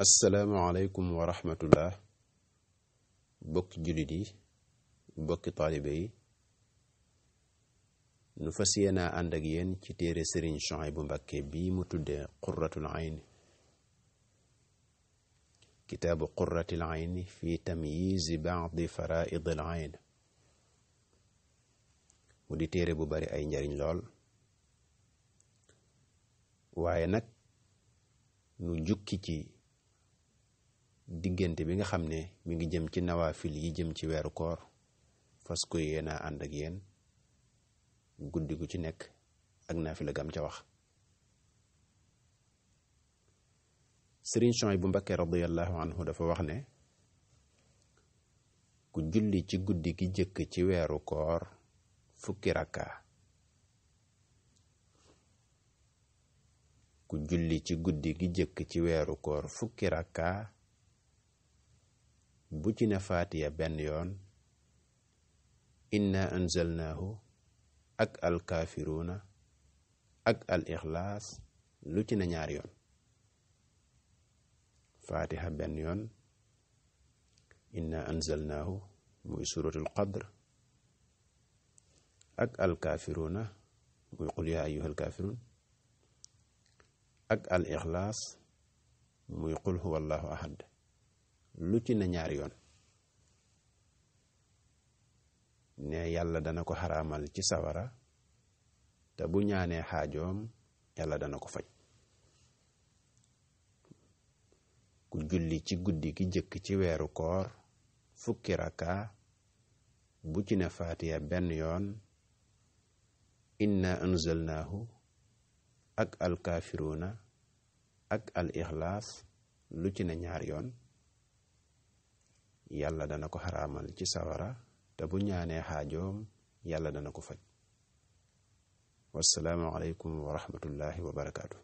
asalaamaaleykum wa rahmatullah bokki jullit yi bokki taalibe yi nu fas yéenaa ànd ak yéen ci téere Sëriñ Suhaybu Mbàkke bii mu tudde qurratul ayni kitaabu qurratil ayni fi tamyiizi ba'di faraa'idil ayn mu di téere bu bari ay njariñ lool waaye nag nu jukki ci diggante bi nga xam ne mi ngi jëm ci nawaafil yi jëm ci weeru koor fas ko yéenaa ànd ak yéen guddi gu ci nekk ak naafila gam ca wax. Sëriñ Suhaybu Mbàkke radiyallahu anhu dafa wax ne ku julli ci guddi gi jëkk ci weeru koor fukki rakkaa ku julli ci guddi gi jëkk ci weeru koor fukki rakkaa bu ci ne faatiya benn yoon inna anzalnaahu ak alkaafiruuna ak al ixlaas lu ci ne ñaari yoon faatiha benn yoon inna anzalnaahu muy suratul qadr ak alkaafiruuna muy qul yaa ayyuhal kaafiruun ak al ixlaas muy qul huwa allahu ahad lu ci ne ñaari yoon ne yàlla dana ko xaraamal ci sawara te bu ñaanee xaajoom yàlla dana ko faj. ku julli ci guddi gi jëkk ci weeru koor fukki rakkaa bu ci ne faatiya benn yoon inna anzalnaahu ak alkaafiruuna ak al ixlaas lu ci ne ñaari yoon yàlla dana ko xaraamal ci sawara te bu ñaanee xaajoom yàlla dana ko faj. wassalaamu aleykum wa rahmatullahi wa barakaatu.